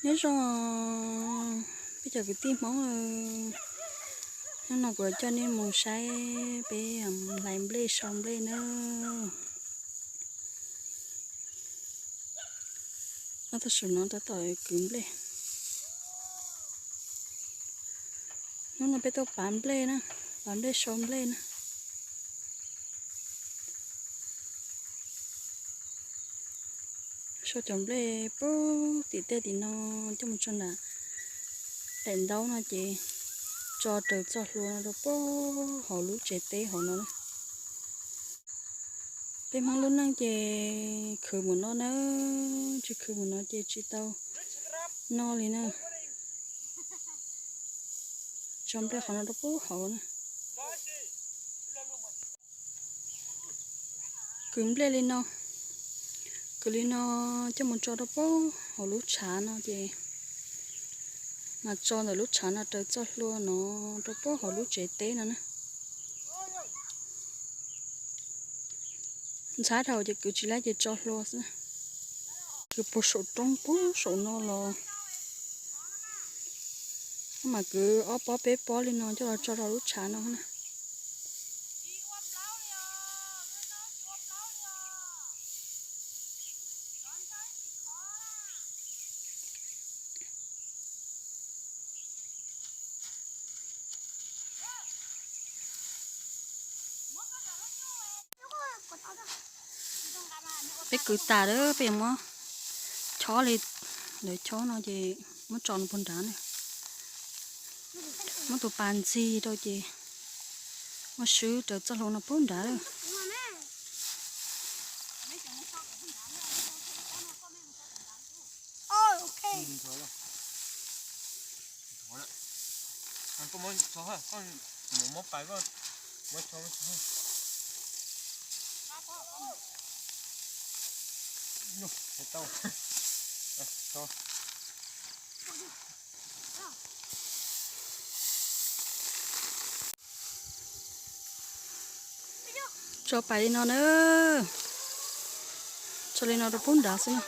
Nyob zoo peb cov kwv tij Hmoob, hnub no kuv coj nej mus saib peb hlais nplej sau nplej na. Ob tug saum no tab tom kwv nplej. Hnub no peb tuaj pav nplej na, pav nplej sau nplej na. Sau cov nplej puag tim tej tim no coj mus tso nram daim ntaub no ces tso raws txoj hlua no rau puag hauv lub tsev teb hauv no na. Peb Hmoob lub neej ces khwv mus no na, tsis khwv mus no ces tsis tau noj li na. Tso nplej qhov no rau puag hauv na. Kwv nplej li no, kwv li no coj mus tso rau puag hauv lub tshav no ces mas tso ntawm lub tshav no raws txoj hlua no rau puag hauv lub tsev teb no na. Ntxhab dhau ces kwv tsis laib ces tso hlua xwb. Kwv puag saum roob puag saum no los, mas kwv ob pob peb pob li no coj los tso rau lub tshav no na. Peb kwv tas lawm peb yuav muab chob li, lawv chob no ces muab tso no puag nrad na. Muab tus pas ntxig rau ces muab swb raws txoj hlua no puag nrad lawm. Tso pais li no na, tso li no rau puag nrad xwb na.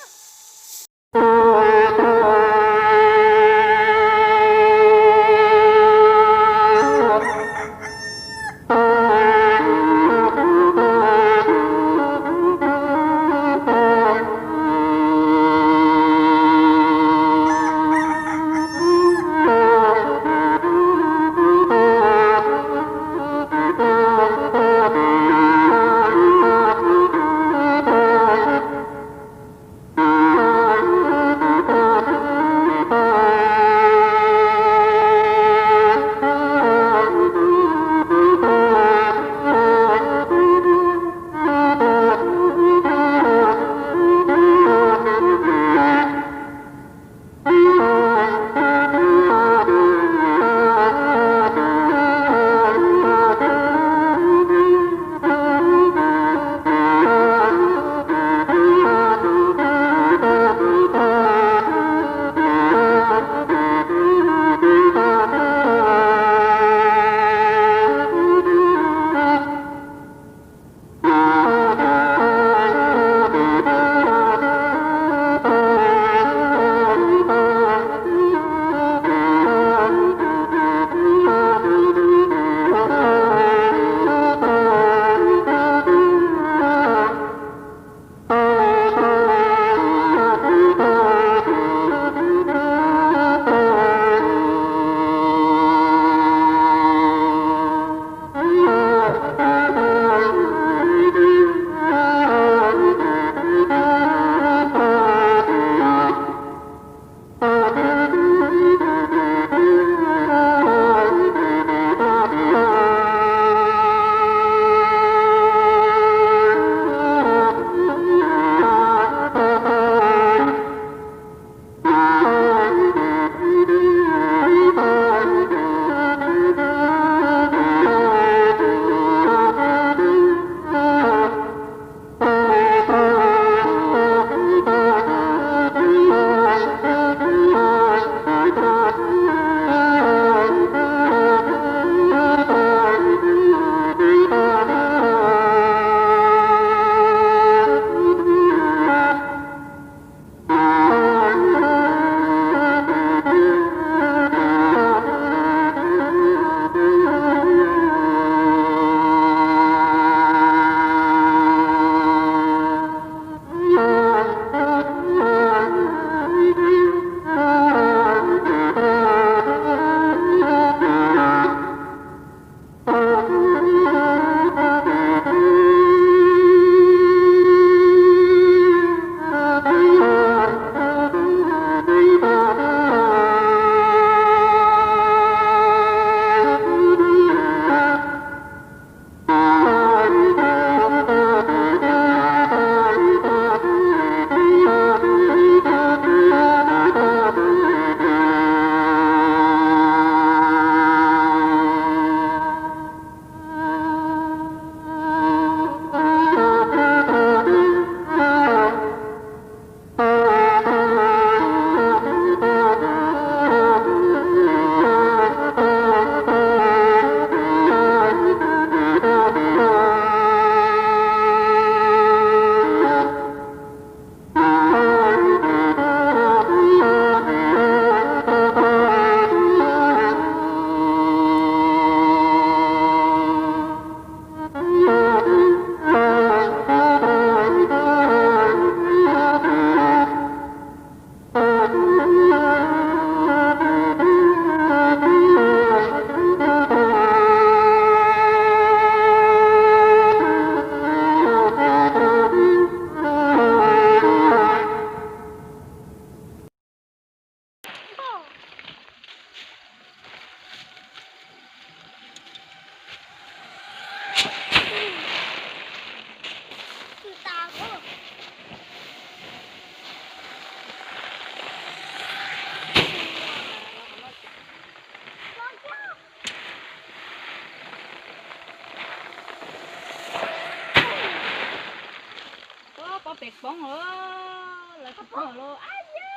Poob lawm, lawv tsis poob lawm. Ab ya.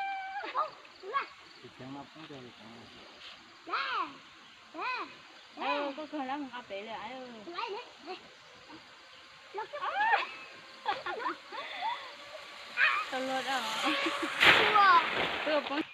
Koj kawg lawm mus nqa pem lawm. Tau luag dab. Twb poob